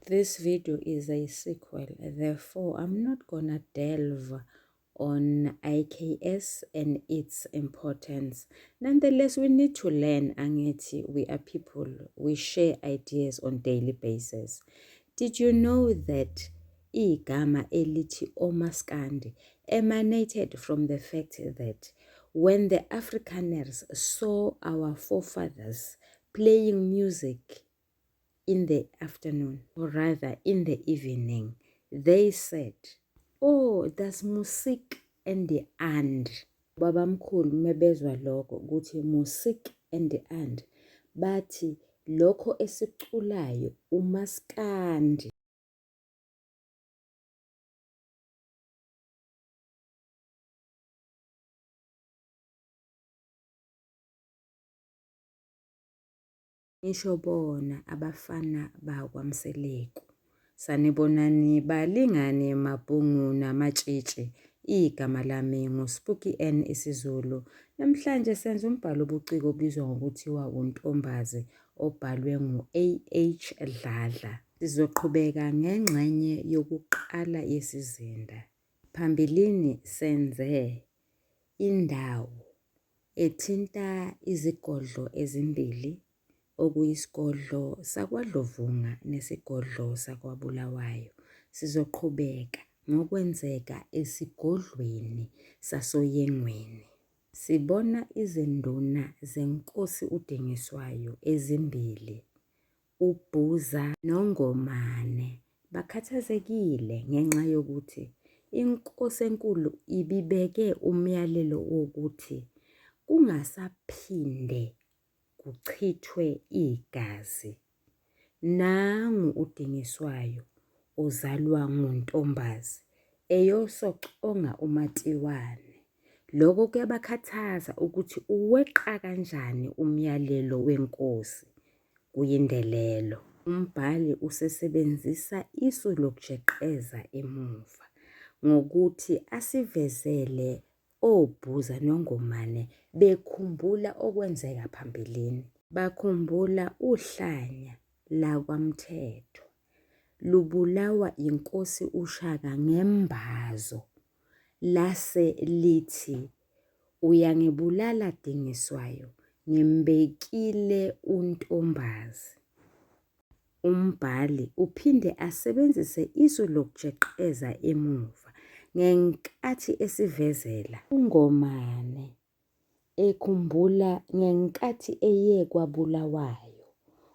This video is a sequel, therefore I'm not gonna delve on IKS and its importance. Nonetheless, we need to learn, angithi, we are people, we share ideas on daily basis. Did you know that igama elithi omaskandi emanated from the fact that when the Afrikaners saw our forefathers playing music in the afternoon, or rather in the evening, they said, oh, das Musik and the and. Babamkhulu mebezwa lokho ukuthi music and the and, bathi lokho esiculayo umaskandi. Ngisho bona abafana bakwaMseleku. Sanibonani balingani mabhungu namatshitshi. Igama lami nguSpooky N isiZulu. Namhlanje senza umbhalo obuciko obizwa ngokuthiwa uNtombazi obhalwe ngu-AH Dladla. Sizoqhubeka ngengxenye yokuqala yesizinda. Phambilini senze indawo ethinta izigodlo ezimbili okuyisigodlo sakwaDlovunga nesigodlo sakwaBulawayo. Sizoqhubeka ngokwenzeka esigodlweni sasoYengweni. Sibona izinduna zenkosi uDingiswayo ezimbili uBhuza noNgomane bakhathazekile ngenxa yokuthi inkosi enkulu ibibeke umyalelo wokuthi kungasaphinde kuchithwe igazi. Nangu uDingiswayo ozalwa nguNtombazi eyosoconga uMatiwane. Lokho kuyabakhathaza ukuthi uweqa kanjani umyalelo wenkosi. Kuyindelelo. Umbhali usesebenzisa isu lokujeqeza emuva ngokuthi asivezele oBhuza noNgomane bekhumbula okwenzeka phambilini. Bakhumbula uhlanya lakwaMthethwa lubulawa yinkosi uShaka ngembazo lase lithi uyangibulala Dingiswayo ngimbekile uNtombazi. Umbhali uphinde asebenzise isu lokujeqeza emuva ngenkathi esivezela uNgomane ekhumbula ngenkathi eye kwaBulawayo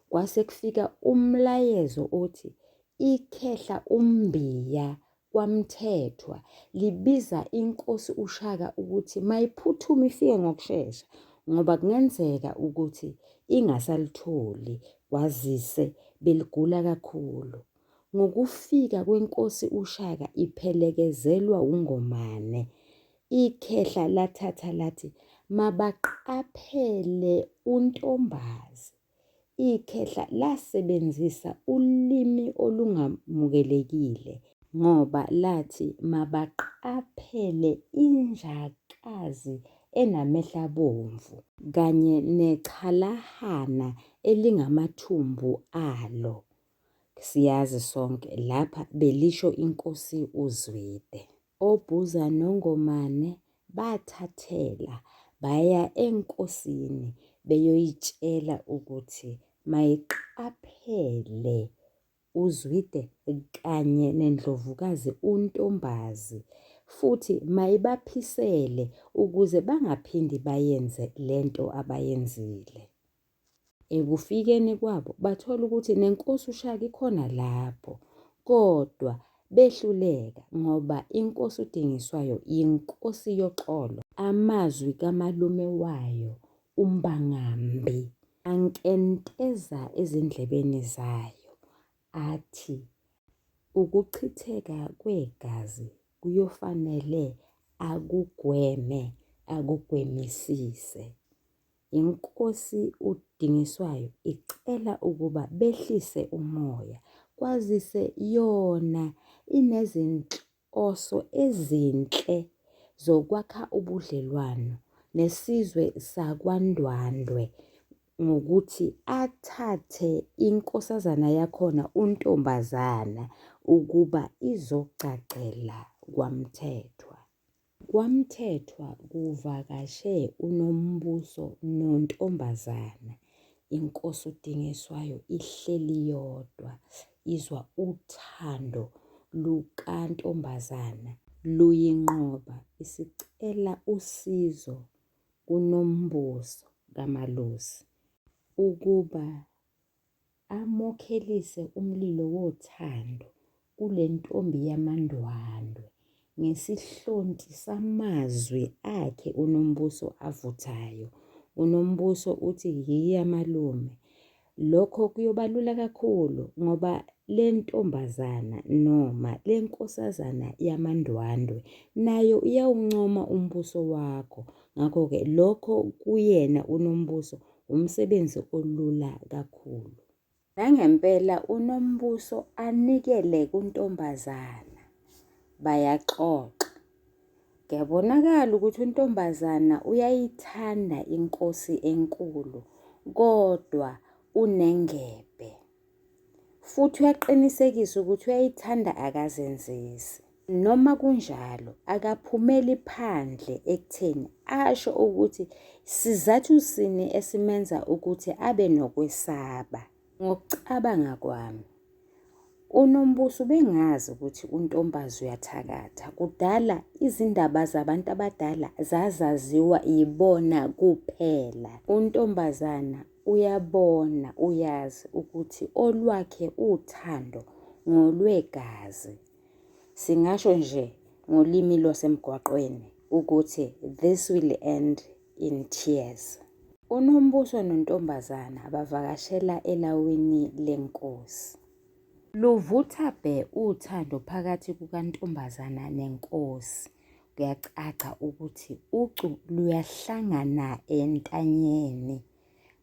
kwase kufika umlayezo othi ikhehla uMbiya kwaMthethwa libiza inkosi uShaka ukuthi mayiphuthume ifike ngokushesha ngoba kungenzeka ukuthi ingasalitholi kwazise beligula kakhulu. Ngokufika kwenkosi uShaka iphelekezelwa uNgomane, ikhehla lathatha lathi mabaqaphele uNtombazi. Ikhehla lasebenzisa ulimi olungamukelekile ngoba lathi mabaqaphele injakazi enamehlo abomvu kanye nechalahana elingamathumbu alo. Siyazi sonke lapha belisho inkosi uZwide. OBhuza noNgomane bathathela baya enkosini beyoyitshela ukuthi mayiqaphele uZwide kanye nendlovukazi uNtombazi futhi mayibaphisele ukuze bangaphindi bayenze lento abayenzile. Ekufikeni kwabo bathola ukuthi nenkosi uShaka ikhona lapho kodwa behluleka ngoba inkosi uDingiswayo yinkosi yoxolo. Amazwi kamalume wayo uMbangambi ankenteza ezindlebeni zayo athi ukuchitheka kwegazi kuyofanele akugweme akugwemisise. Inkosi uDingiswayo icela ukuba behlise umoya kwazise yona inezinhloso ezinhle zokwakha ubudlelwano nesizwe sakwaNdwandwe. ngokuthi athathe inkosazana yakhona uNtombazana ukuba izogcagcela kwaMthethwa. KwaMthethwa kuvakashe uNombuso noNtombazana. Inkosi uDingiswayo ihleli yodwa izwa uthando lukaNtombazana luyinqoba isicela usizo kuNombuso kaMalusi ukuba amokhelise umlilo wothando kule ntombi yamaNdwandwe ngesihlonti samazwi akhe uNombuso avuthayo. UNombuso uthi yiya malume, lokho kuyoba lula kakhulu ngoba le ntombazana noma le nkosazana yamaNdwandwe nayo iyawuncoma umbuso wakho. Ngakho-ke lokho kuyena uNombuso Umsebenzi olula kakhulu. Nangempela uNombuso anikele kuNtombazana. Bayaxoxa. Kuyabonakala ukuthi uNtombazana uyayithanda inkosi enkulu kodwa unengebhe. Futhi uyaqinisekisa ukuthi uyayithanda akazenzisi. Noma kunjalo akaphumeli phandle ekutheni asho ukuthi sizathu sini esimenza ukuthi abe nokwesaba. Ngokucabanga kwami, uNombuso ubengazi ukuthi uNtombazi uyathakatha. Kudala izindaba zabantu abadala zazaziwa yibona kuphela. UNtombazana Uyabona, uyazi ukuthi olwakhe uthando ngolwegazi. Singasho nje ngolimi lwasemgwaqweni ukuthi this will end in tears. UNombuso noNtombazana bavakashela elawini lenkosi. Luvutha bhe uthando phakathi kukaNtombazana nenkosi. Kuyacaca ukuthi ucu luyahlangana entanyeni.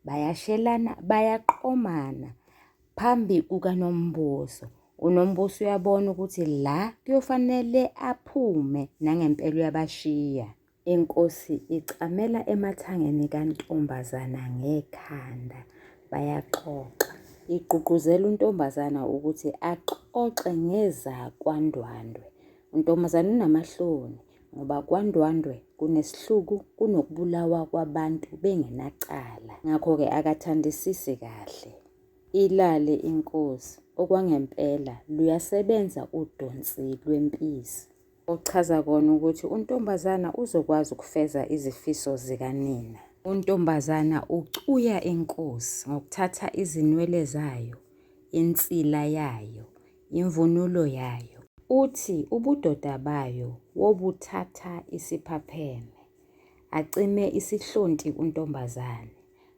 Bayashelana, bayaqomana phambi kukaNombuso. UNombuso uyabona ukuthi la kuyofanele aphume nangempela uyabashiya. Inkosi icamela emathangeni kaNtombazana ngekhanda. Bayaxoxa. Igqugquzela uNtombazana ukuthi axoxe ngezakwaNdwandwe. UNtombazana unamahloni ngoba kwaNdwandwe kunesihluku kunokubulawa kwabantu bengenacala. Ngakho-ke akathandisisi kahle. Ilale inkosi. Okwangempela luyasebenza udonsi lwempisi. Ochaza kona ukuthi untombazana uzokwazi ukufeza izifiso zikanina. Untombazana ucuya inkosi ngokuthatha izinwele zayo, insila yayo, imvunulo yayo. Uthi ubudoda bayo wobuthatha isiphapheme. Acime isihlonti untombazane.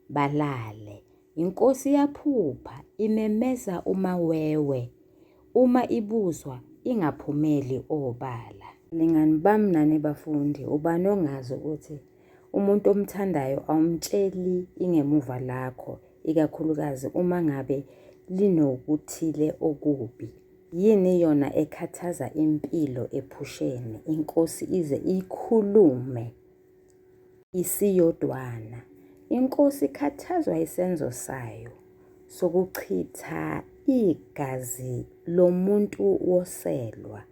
Balale. Inkosi yaphupha imemeza uMawewe uma ibuzwa ingaphumeli obala. Balingani bami nani bafundi, ubani ongazi ukuthi umuntu omthandayo awumtsheli ingemuva lakho, ikakhulukazi uma ngabe linokuthile okubi. Yini yona ekhathaza impilo ephusheni, inkosi ize ikhulume isiyodwana. Inkosi ikhathazwa isenzo sayo sokuchitha igazi lomuntu woselwa,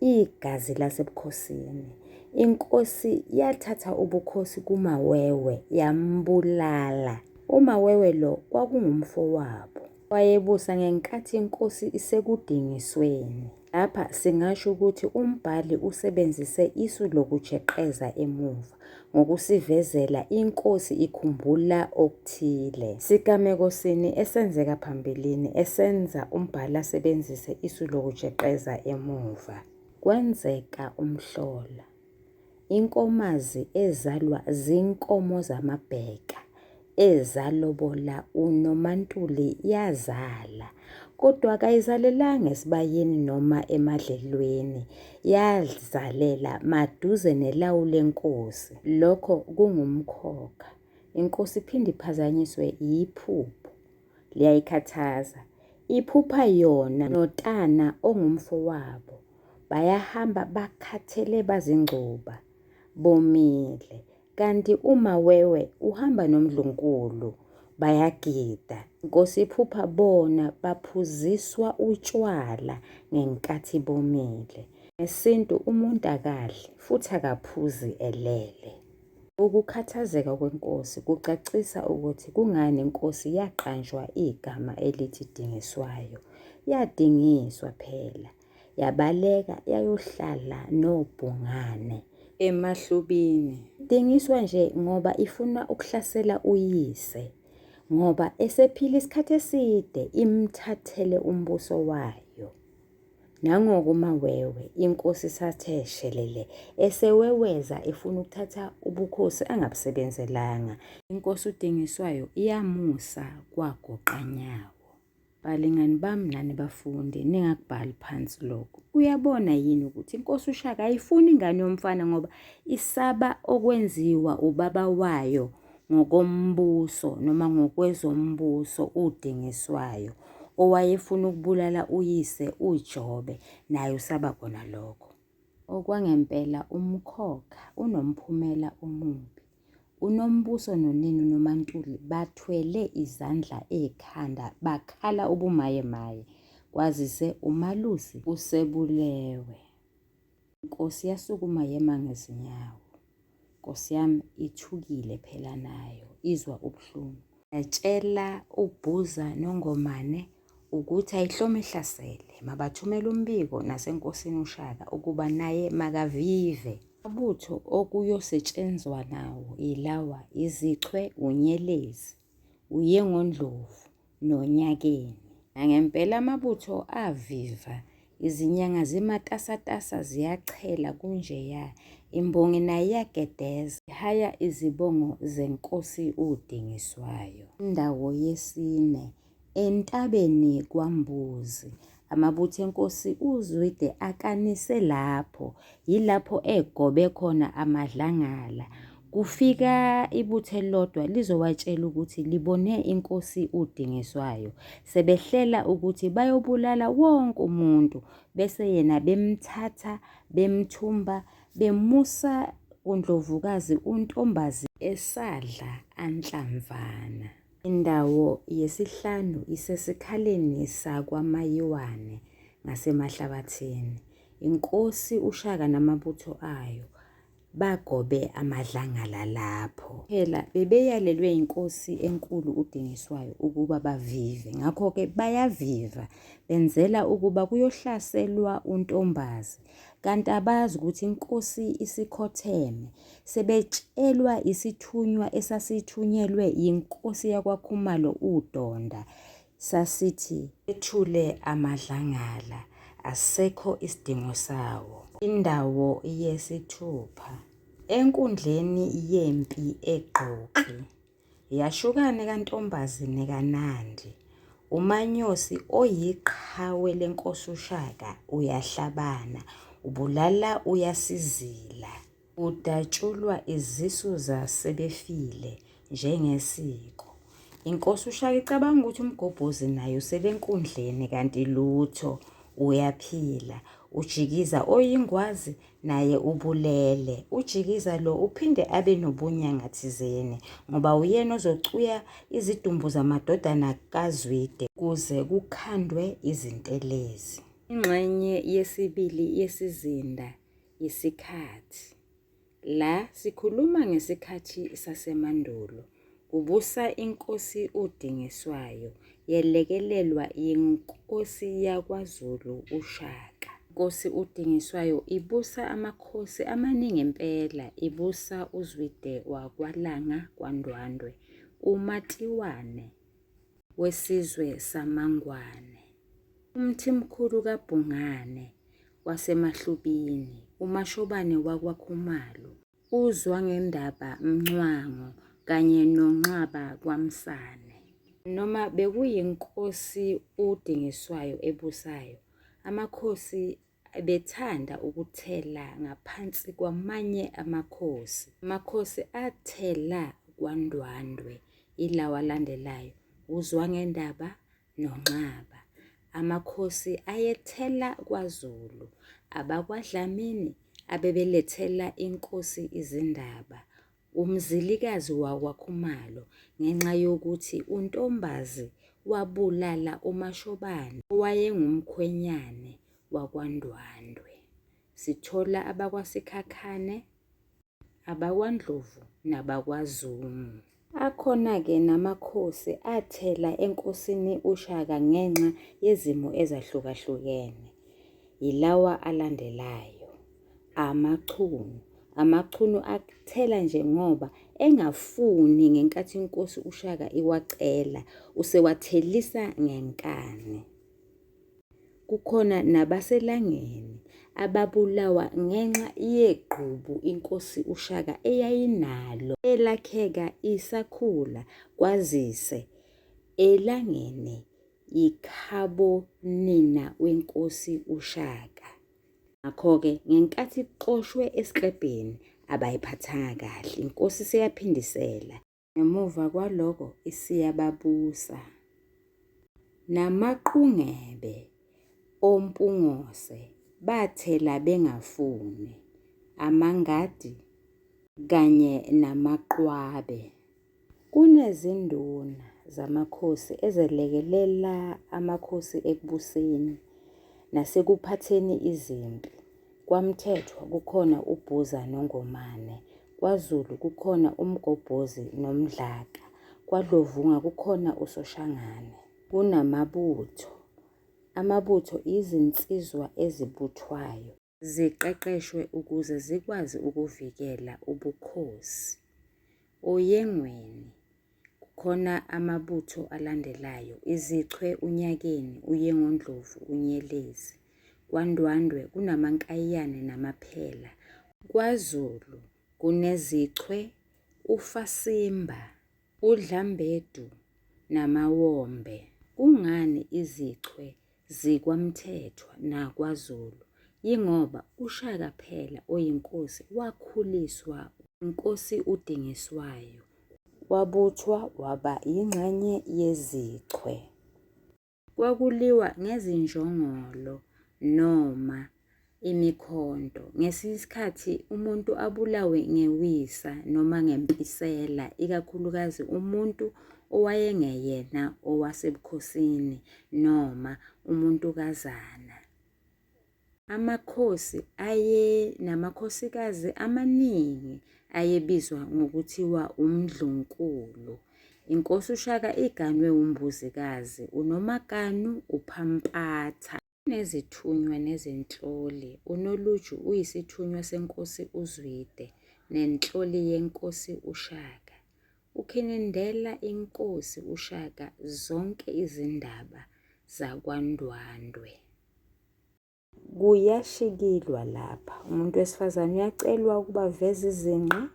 igazi lasebukhosini. Inkosi yathatha ubukhosi kuMawewe yambulala. UMawewe lo kwakungumfowabo. Wayebusa ngenkathi inkosi isekudingisweni. Lapha singasho ukuthi umbhali usebenzise isu lokujeqeza emuva ngokusivezela inkosi ikhumbula okuthile. Sigameko sini esenzeka phambilini esenza umbhali asebenzise isu lokujeqeza emuva? Kwenzeka umhlola. Inkomazi ezalwa zinkomo zamabheka ezalobola uNomantuli yazala, kodwa kayizalelanga esibayeni noma emadlelweni, yazalela maduze nelawu lenkosi. Lokho kungumkhokha. Inkosi iphinde iphazanyiswe yiphupho. Liyayikhathaza. Iphupha yona noTana ongumfowabo. Bayahamba bakhathele bazingcuba, bomile. Kanti uMawewe uhamba noMdlunkulu. Bayagida. Inkosi iphupha bona baphuziswa utshwala ngenkathi bomile. Ngesintu umuntu akadli futhi akaphuzi elele. Ukukhathazeka kwenkosi kucacisa ukuthi kungani inkosi yaqanjwa igama elithi Dingiswayo. Yadingiswa phela, yabaleka yayohlala noBhungane emaHlubini. Idingiswa nje ngoba ifuna ukuhlasela uyise ngoba esephile isikhathi eside imthathele umbuso wayo. Nangokumawewe inkosi isathe shelele eseweweza efuna ukuthatha ubukhosi angabusebenzelanga. Inkosi uDingiswayo iyamusa kwagoqanyawo. Balingani bami nani bafundi ningakubhali phansi lokhu. Uyabona yini ukuthi inkosi uShaka ayifuni ingane yomfana ngoba isaba okwenziwa ubaba wayo ngokombuso noma ngokwezombuso uDingiswayo owayefuna ukubulala uyise uJobe naye usaba kona lokho. Okwangempela umkhokha unomphumela omubi. UNombuso nonina uNomantuli bathwele izandla ekhanda bakhala ubumayemaye kwazise uMalusi usebulewe. Inkosi yasukuma yema ngezinyawo. Nkosi yami ithukile phela nayo izwa ubuhlungu. Yatshela uBhuza noNgomane ukuthi ayihlome ihlasele, mabathumele umbiko nasenkosini uShaka ukuba naye makavive. Amabutho okuyosetshenzwa nawo yilawa, iZichwe, uNyelezi, uYengondlovu noNyakeni. Nangempela amabutho aviva, izinyanga zimatasatasa ziyachela kunjeya, imbongi nayo iyagedeza, ihaya izibongo zenkosi uDingiswayo. Indawo yesine Entabeni kwaMbuzi. Amabutho enkosi uZwide akanise lapho, yilapho egobe khona amadlangala. Kufika ibutho elilodwa lizowatshela ukuthi libone inkosi uDingiswayo. Sebehlela ukuthi bayobulala wonke umuntu bese yena bemthatha bemthumba bemusa kuNdlovukazi uNtombazi esadla anhlamvana. Indawo yesihlanu isesikhaleni sakwaMayiwane ngaseMahlabathini. Inkosi uShaka namabutho ayo bagobe amadlangala lapho. Phela bebeyalelwe yinkosi enkulu uDingiswayo ukuba bavive, ngakho-ke bayaviva benzela ukuba kuyohlaselwa uNtombazi. Kanti abazi ukuthi inkosi isikhotheme Sebetshelwa isithunywa esasithunyelwe yinkosi yakwaKhumalo uDonda, sasithi. Ethule amadlangala, asekho isidingo sawo. Indawo yesithupha, enkundleni yempi eGqokli. Yashukane kaNtombazi nekaNandi. UManyosi oyiqhawe lenkosi uShaka uyahlabana, ubulala uyasizila. Kudatshulwa izisu zasebefile njengesiko. Inkosi uShaka icabanga ukuthi uMgobhozi naye usebenkundleni kanti lutho uyaphila. Ujikiza oyingwazi naye ubulele. Ujikiza lo uphinde abe nobunyanga thizeni ngoba uyena ozocuya izidumbu zamadodana kaZwide kuze kukhandwe izintelezi. Ingxenye yesibili yesizinda yisikhathi. La sikhuluma ngesikhathi sasemandulo, kubusa inkosi uDingiswayo, yelekelelwa yinkosi yakwaZulu uShaka. Inkosi uDingiswayo ibusa amakhosi amaningi impela, ibusa uZwide wakwaLanga kwaNdwandwe, uMatiwane wesizwe samaNgwane, uMthimkhulu kaBhungane waseMahlubini, uMashobane wakwaKhumalo, uZwangendaba Mncwango kanye noNxaba kwaMsane. Noma bekuyinkosi uDingiswayo ebusayo, amakhosi ebethanda ukuthela ngaphansi kwamanye amakhosi. Amakhosi athela kwaNdwandwe ilawa alandelayo, uZwangendaba noNxaba. Amakhosi ayethela kwaZulu, abakwaDlamini abebelethela inkosi izindaba. uMzilikazi wakwaKhumalo ngenxa yokuthi uNtombazi wabulala uMashobane owayengumkhwenyane wakwaNdwandwe. Sithola abakwaSikhakhane, abakwaNdlovu nabakwaZungu. Akhona-ke namakhosi athela enkosini uShaka ngenxa yezimo ezahlukahlukene. Yilawa alandelayo. AmaChunu. AmaChunu athela nje ngoba engafuni ngenkathi inkosi uShaka iwacela, usewathelisa ngenkani. Kukhona nabaseLangeni ababulawa ngenxa yegqubu inkosi uShaka eyayinalo elakheka isakhula kwazise eLangeni yikhabo nina wenkosi uShaka. Ngakho-ke ngenkathi ixoshwe esiklebheni abayiphathanga kahle inkosi seyaphindisela. Ngemuva kwaloko isiyababusa. Namaqungebe oMpungose bathela bengafuni, amaNgadi kanye namaQwabe. Kunezinduna zamakhosi ezelekelela amakhosi ekubuseni nasekuphatheni izimpi. KwaMthethwa kukhona uBhuza noNgomane, KwaZulu kukhona uMgobhozi noMdlaka, kwaDlovunga kukhona uSoshangane. Kunamabutho. Amabutho izinsizwa ezibuthwayo. Ziqeqeshwe ukuze zikwazi ukuvikela ubukhosi. Oyengweni kukhona amabutho alandelayo, Izichwe, uNyakeni, uYengondlovu, uNyelezi. KwaNdwandwe kunamaNkayiyane namaPhela. KwaZulu kunezichwe, uFasimba, uDlambedu naMawombe. Kungani izichwe zikwaMthethwa nakwaZulu? Yingoba uShaka phela oyinkosi wakhuliswa inkosi uDingiswayo. Wabuthwa waba yingxenye yezichwe. Kwakuliwa ngezinjongolo noma imikhonto. Ngesinye isikhathi umuntu abulawe ngewisa noma ngempisela, ikakhulukazi umuntu owayengeyena owasebukhosini noma umuntukazana. Amakhosi ayenamakhosikazi amaningi ayebizwa ngokuthiwa uMdlunkulu. Inkosi uShaka iganwe uMbuzikazi, uNomakanu, uPhampatha. Kunezithunywa nezinhloli. UNoluju uyisithunywa senkosi uZwide nenhloli yenkosi uShaka. Ukhinindela inkosi uShaka zonke izindaba zakwaNdwandwe. Kuyashikilwa lapha. Umuntu wesifazane uyacelwa ukuba aveze izinqa,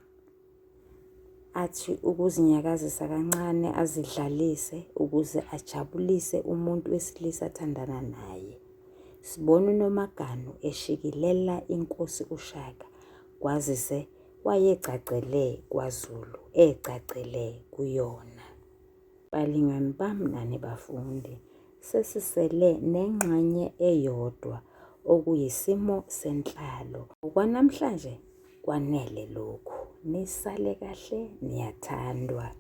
athi ukuzinyakazisa kancane azidlalise ukuze ajabulise umuntu wesilisa athandana naye. Sibona uNomaganu eshikilela inkosi uShaka kwazise wayegcagcele kwaZulu, egcagcele kuyona. Balingani bami nani bafundi, sesisele nengxenye eyodwa okuyisimo senhlalo. Okwanamhlanje kwanele lokhu. Nisale kahle niyathandwa.